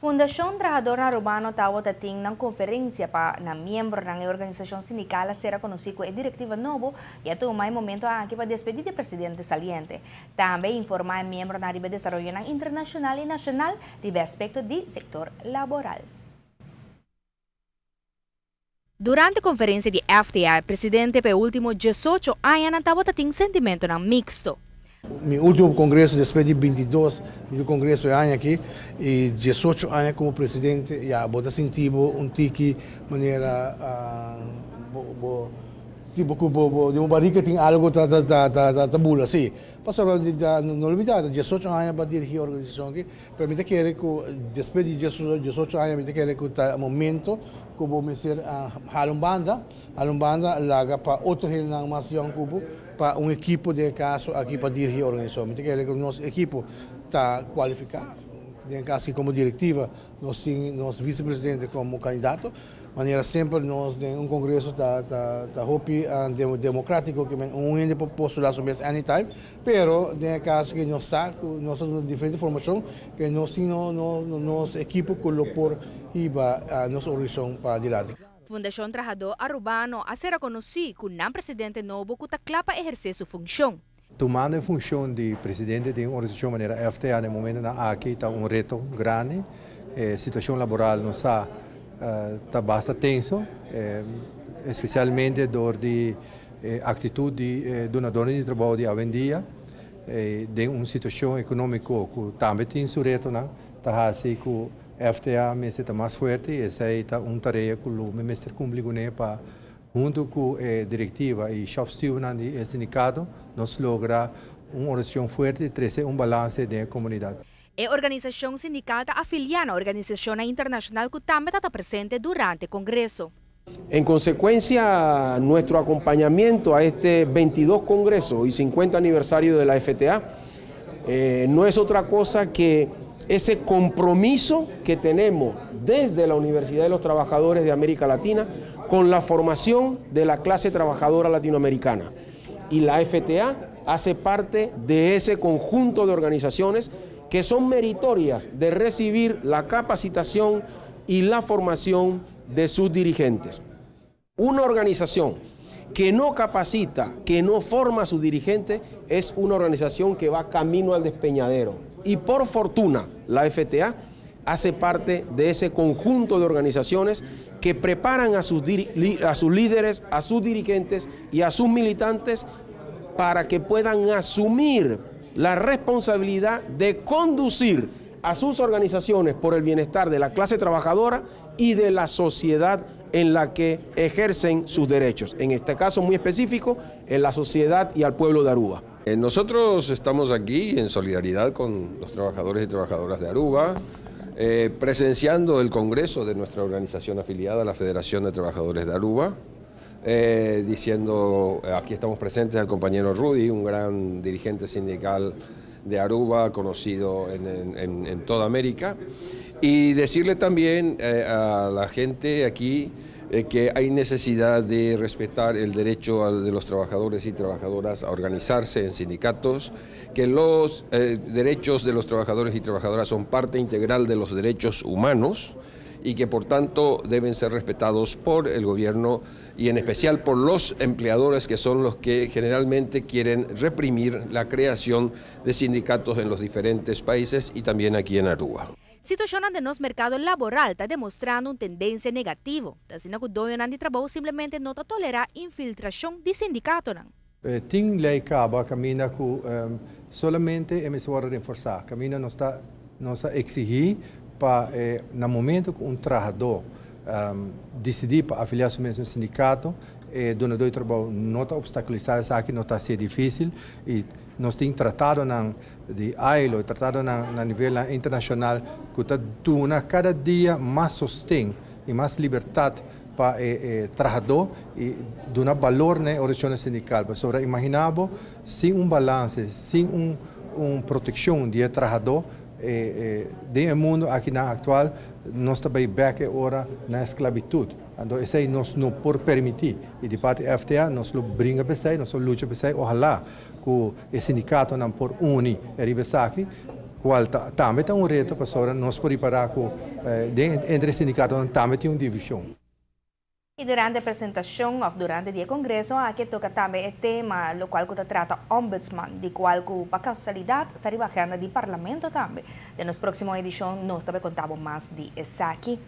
Fundacion Trahador Arubano tabata tin nan conferencia pa nan miembronan. E organisacion sindical a sera conoci cu e directiva nobo y a tuma e momento aki pa despedi di presidente saliente. Tambe informa e miembronan riba desaroyo internacional y nacional riba aspecto di sector laboral. Durante conferencia di FTA, presidente pa ultimo 18 aña tabata tin sentimentonan mixto. Mi ultimo congreso despues di 22 di congreso aña aki y 18 aña como presidente, ya bo ta sinti bo un tiki manera bo, bo, tipo cu bo, bo, di un barica tin algo ta ta ta ta ta, ta bula, si. Pasobra no lubida, 18 aña pa dirigi e organisacion aki, pero mi ta kere cu despues di 18 aña mi ta kere cu ta momento cu bo mester hala un banda, laga pa otro hende mas jong cu bo, pa un ekipo den caso aki pa dirigi e organisacion. Mi ta kere cu nos ekipo ta cualifica, den caso como directiva, nos tin nos vicepresidente como candidato. Manera semper nos den un congreso ta ta ta hopi democratico, cu un hende por postula su mes anytime, pero den caso cu nos sa cu nos tin diferente formacion, cu nos tin no, no, nos ekipo cu lo por hiba nos organisacion pa dilanti. Fundacion Trahador Arubano a ser conoci cu nan presidente nobo cu ta cla pa eherce su funcion. Tumando e funcion di presidente di un organisacion manera FTA na e momento aki ta un reto grandi. E situacion laboral nos ta ta basta tenso, especialmente door di actitud di dunado di trabou di awendia, den un situacion economico cu tambe tin su retonan, ta haci cu FTA mester ta mas fuerte y esey ta un tarea cu lo mester cumpli cu pa hunto cu e directiva y shop steward di sindicato nos logra un organisacion fuerte y trece un balance den comunidad. E organisacion sindical ta afilia na organisacion internacional cu tambe ta presente durante e congreso. En consecuencia, nuestro acompañamiento a este 22 Congreso y 50 aniversario de la FTA no es otra cosa que ese compromiso que tenemos desde la Universidad de los Trabajadores de América Latina con la formación de la clase trabajadora latinoamericana. Y la FTA hace parte de ese conjunto de organizaciones que son meritorias de recibir la capacitación y la formación de sus dirigentes. Una organización que no capacita, que no forma a sus dirigentes, es una organización que va camino al despeñadero. Y por fortuna, la FTA hace parte de ese conjunto de organizaciones que preparan a sus líderes, a sus dirigentes y a sus militantes para que puedan asumir la responsabilidad de conducir a sus organizaciones por el bienestar de la clase trabajadora y de la sociedad en la que ejercen sus derechos. En este caso muy específico, en la sociedad y al pueblo de Aruba. Nosotros estamos aquí en solidaridad con los trabajadores y trabajadoras de Aruba, presenciando el congreso de nuestra organización afiliada, la Federación de Trabajadores de Aruba, diciendo, aquí estamos presentes al compañero Rudy, un gran dirigente sindical de Aruba, conocido en toda América, y decirle también a la gente aquí que hay necesidad de respetar el derecho de los trabajadores y trabajadoras a organizarse en sindicatos, que los derechos de los trabajadores y trabajadoras son parte integral de los derechos humanos y que por tanto deben ser respetados por el gobierno y en especial por los empleadores, que son los que generalmente quieren reprimir la creación de sindicatos en los diferentes países y también aquí en Aruba. Situacion den nos mercado laboral ta demostrando un tendencia negativo. Asina cu doño di trabou simplemente no ta tolera infiltracion di sindicato. Tin ley caba caminda cu solamente e mester reforsa. Caminda nos ta exigi pa na momento cu un trahador dicidi pa afilia su mes na sindicato, dunado di trabou no ta obstaculisa esaki, no ta asina dificil y nos tin tratado di ILO, tratado na nivel internacional cu ta duna cada dia mas sosten y mas libertad pa trahador y duna balor na organisacion sindical. Pasobra imagina bo, sin un balance, sin un proteccion di trahador, den mundo aki na actual, nos ta bay back ora na esclavitud. Anto, esey nos no por permiti. Y di parti FTA, nos lo bringa p'esey, nos lo lucha p'esey, ohala cu e sindicatonan por uni riba esaki. Cual ta, tambe ta un reto pasobra nos por ripara cu entre sindicatonan tambe tin un division. Y durante e presentacion of durante e congreso aki a toca tambe e tema locual cu ta trata ombudsman, di cual cu pa casualidad ta riba agenda di parlamento tambe. Den nos proximo edicion nos tambe conta bo mas di esaki.